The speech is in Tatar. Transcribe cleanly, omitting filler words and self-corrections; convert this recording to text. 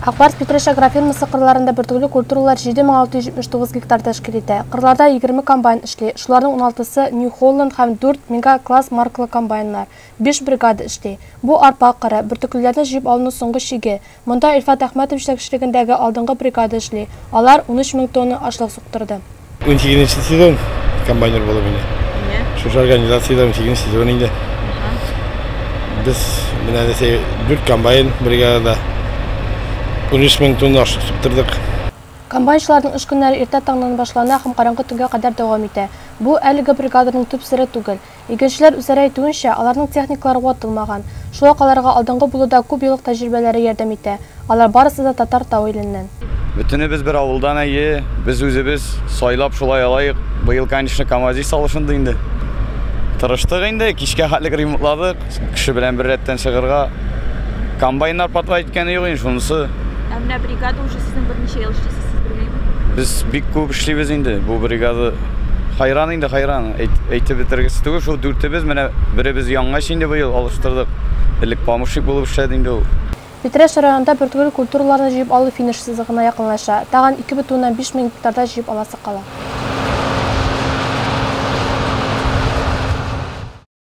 Ак Барс Питрәч агрофирмасы кырларында бөртекле культуралар 7679 гектар тәшкил итә. Кырларда 20 комбайн эшли, шуларның уналтысы New Holland һәм дүрт Мега Класс маркалы комбайннар. Биш бригада эшли. Бу арпа кыры, бөртеклеләрне җыеп алуның соңгы чиге. Монда Илфат Әхмәтов җитәкчелегендәге алдынгы бригада эшли. Алар 13 мең тонна ашлык суктырды. Унсигезенче сезон комбайнер булып инде. Шушы организациядә унсигезенче сезон инде. Без менә нәрсә дүрт комбайн бригадада 13 мең тонна ашлык суктырдык. Комбайнчыларның эш көннәре иртә таңнан башлана һәм караңгы төнгә кадәр дәвам итә. Бу әлеге бригаданың төп сере түгел. Игенчеләр үзләре әйтүенчә, аларның техникалары ватылмаган. Шулай ук аларга алдынгы булуда күп еллык тәҗрибәләре ярдәм итә. Алар барысы да Татар Тау иленнән. Бөтенебез бер авылдан, әйе. Без үзебез сайлап шулай алайык. Быел, конечно, КАМАЗист алышынды инде. Тырыштык инде, кичкә хәтлек ремонтладык, кеше белән бер рәттән чыгырга. Комбайннар патла иткәне юк инде, шунысы. Ә менә бригада уже сезнең берничә ел эшлисез сез бергә. Без бик күп эшлибез инде бу бригада. Хайран инде, хайран. Әйтеп бетергесе түгел, шул дүртебез менә беребез янгач инде быел алыштырдык. Элек помощник булып эшләде инде ул. Питрәч районында бөртекле культураларны җыеп алу финиш сызыгына якынлаша. Тагын 2,5 мең гектарда җыеп аласы кала.